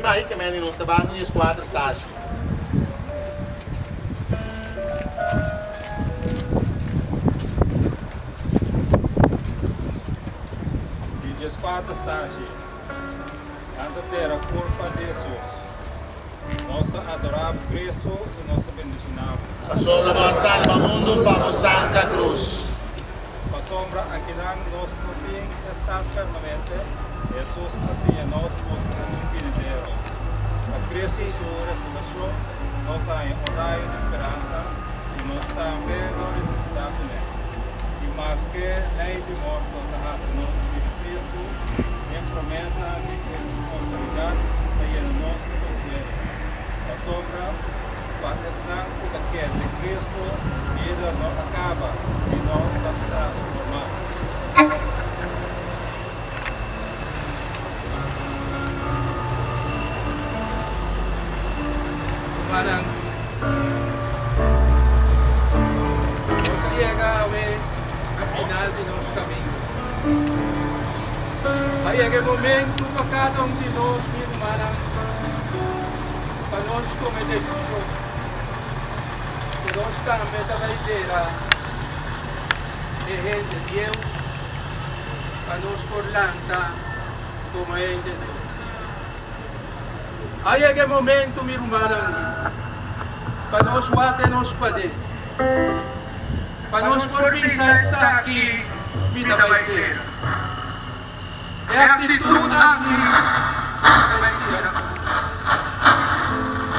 bai, ke mende nos ta ban ku 14 stashi. Di 14 stashi, nan ta dera kurpa di Hesus. Nos ta adorá bo Kristu i nos ta bendishoná bo. Pasobra bo a salba mundu pa bo santa krus. Pasobra akinan nos no tin e stat permanente, Hesus a siña nos buska esun binidero. Pa Kristu su resurekshon nos a haña un rayo di speransa ku nos tambe lo resusitá kuné. I maske lei di morto ta hasi nos bira tristu, e promesa di inmortalidat ta yena nos ku konsuelo. Pasobra pa esnan ku ta kere den Kristu, bida no a kaba, sino ta transformá. Rumannan, nos a yega awe na final di nos kaminda. A yega e momentu pa kada un di nos, mi rumannan, pa nos tuma e desishon ku nos tambe ta bai dera e hende bieu pa nos por lanta komo hende nobo. A yega e momentu, mi rumannan, pa nos wak den nos paden. Pa nos por bisa esaki mi ta bai tera. E actitud aki mi ta bai tera.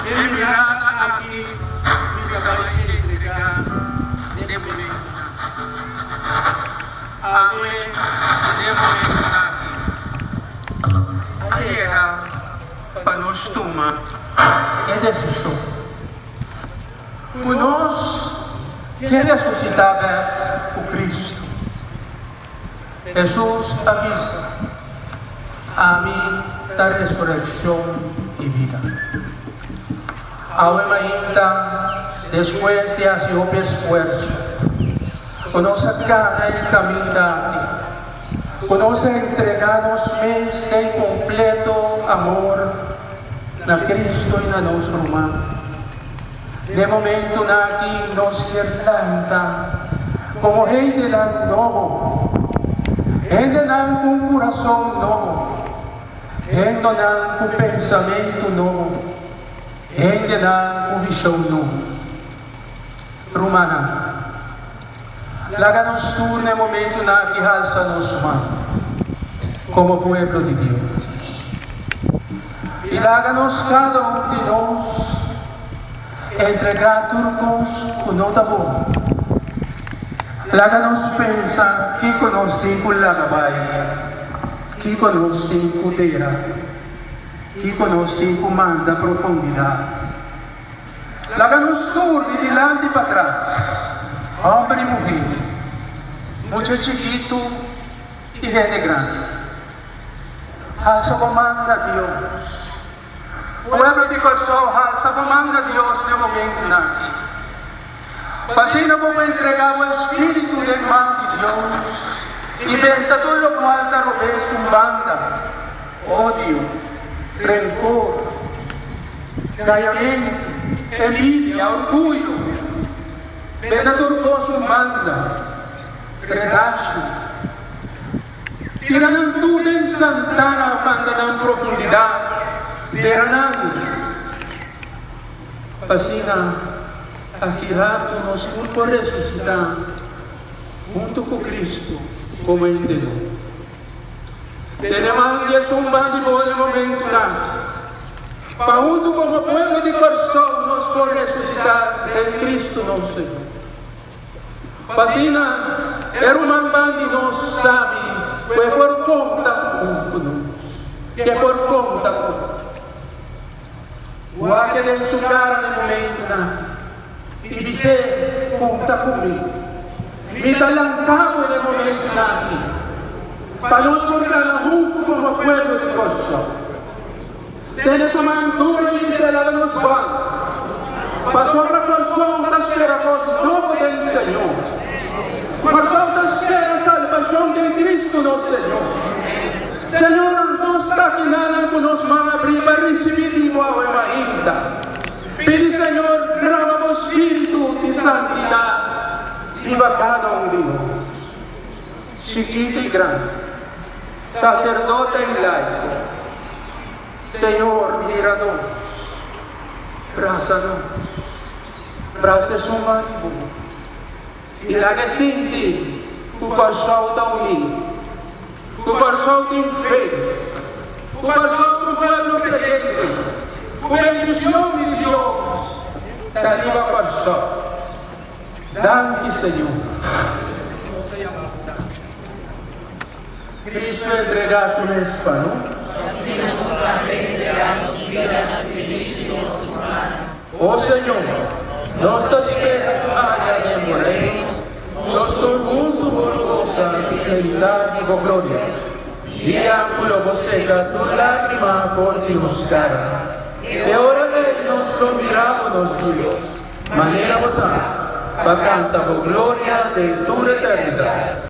E mirada aki mi ta bai entrega den e momentonan. Awe den e momentonan aki a yega pa nos tuma e decision. Ku nos ke resusitá bèk ku Kristu. Hesus a bisa, Ami ta resurekshon i bida. Awe mainta, despues di hasi hopi esfuerso, ku nos a gana e kaminda aki, ku nos a entregá nos mes den kompleto amor, Na Cristo y na nos ruman. Den momentonan aki nos kier lanta como hendenan nobo, hendenan cu un curason nobo, hendonan cu pensamento nobo, hendenan cu vision nobo. Rumannan, laga nos tur na e momentonan aki halsa nos man komo pueblo di Dios. I laga nos kada un di nos entregá tur kos ku no ta bon. Laga nos pensa kiko nos tin ku laga bai, kiko nos tin ku dera, kiko nos tin ku manda profundidat. Laga nos tur di dilanti patras, hòmber i muhé, mucha chikitu i hende grandi, halsa bo man na Dios. Pueblo di Kòrsou, halsa bo man na Dios na e momentunan aki. Pa asina bo por entregá bo espíritu den man di Dios i benta tur lokual ta robes un banda, odio, renkor, Gayamentu, envidia, orguyo, benta tur kos un banda, redashi. Tira nan tur den santana, manda nan profundidat, dera nan. Pa asina aki ratu nos tur por resusitá huntu ku Kristu komo hende nobo. Tene man di esun ban di bo den momentunan, pa huntu komo pueblo di Kòrsou nos por resusitá den Kristu nos Señor. Pa asina e ruman ban di nos sabi ku e por konta ku nos, ku e por konta ku nos. Wak den su kara den momentunan i bis'é, Konta ku mi. Mi ta lanta bo den momentunan aki pa nos por gana huntu komo pueblo di Kòrsou. Tene su man duru i bis'é laga nos ban, pasobra Kòrsou ta spera kos nobo den Señor. Kòrsou ta spera salbashon den Kristu nos Señor. Señor, nos ta kinanan ku nos man abrí pa risibí. santidat riba kada un di nos, chikitu i grandi, saserdote i laiko. Señor, mira nos, brasa nos, brasa esun man di bo, i laga e sinti ku Kòrsou ta uní, ku Kòrsou tin fe, ku Kòrsou ta un pueblo kreyente, ku bendishon di Dios ta riba Kòrsou. Danki, Señor. Cristo a entregá su mes pa nos. Asina nos tambe entregá nos bida na sirbishi di nos rumannan. O Señor, nos ta spera ku aña den bo Reino, nos tur huntu por gosa di plenitat di bo gloria. Dia ku lo bo seka tur lágrima for di nos kara. E ora ei nos lo mira bo nos Dios, manera bo ta, pa kanta bo gloria den tur eternidat.